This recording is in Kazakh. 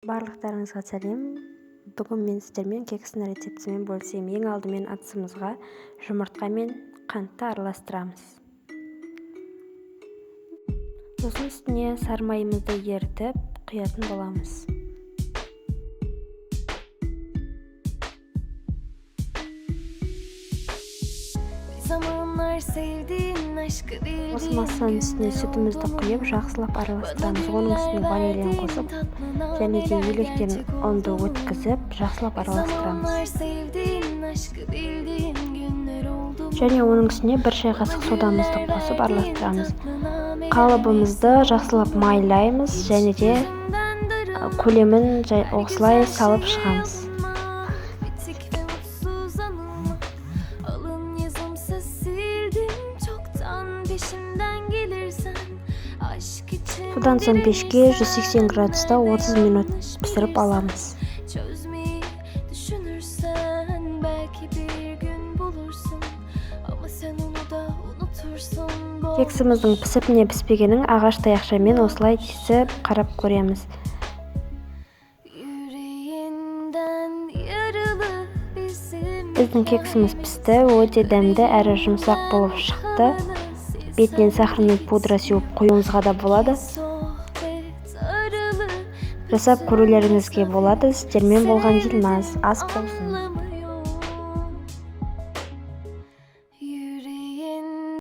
Барлықтарыңызға сәлем. Бүгін мен сіздермен кекстің рецептімен бөлісемін. Ең алдымен ыдысымызға жұмыртқа мен қантты араластырамыз. Сосын үстіне сары майымызды ерітіп құятын боламыз. Осы массаның үстіне сүтімізді құйып, жақсылап араластырамыз. Оның үстіне ванилин қосып, және де електен ұнды өткізіп, жақсылап араластырамыз. Және оның үстіне 1 шай қасық содамызды қосып араластырамыз. Қалыбымызды жақсылап майлаймыз және де көлемін осылай салып шығамыз. Содан соң пешке 180 градуста 30 минут пісіріп аламыз. Кексіміздің пісіп не піспегенін ағаш таяқшамен осылай тесіп қарап көреміз. Біздің кексіміз пісті, өте дәмді әрі жұмсақ болып шықты. Бетінен сахарный пудра сеуіп қоюыңызға да болады. Жасап көрулеріңізге болады. Сіздермен болған Дилназ. Ас болсын.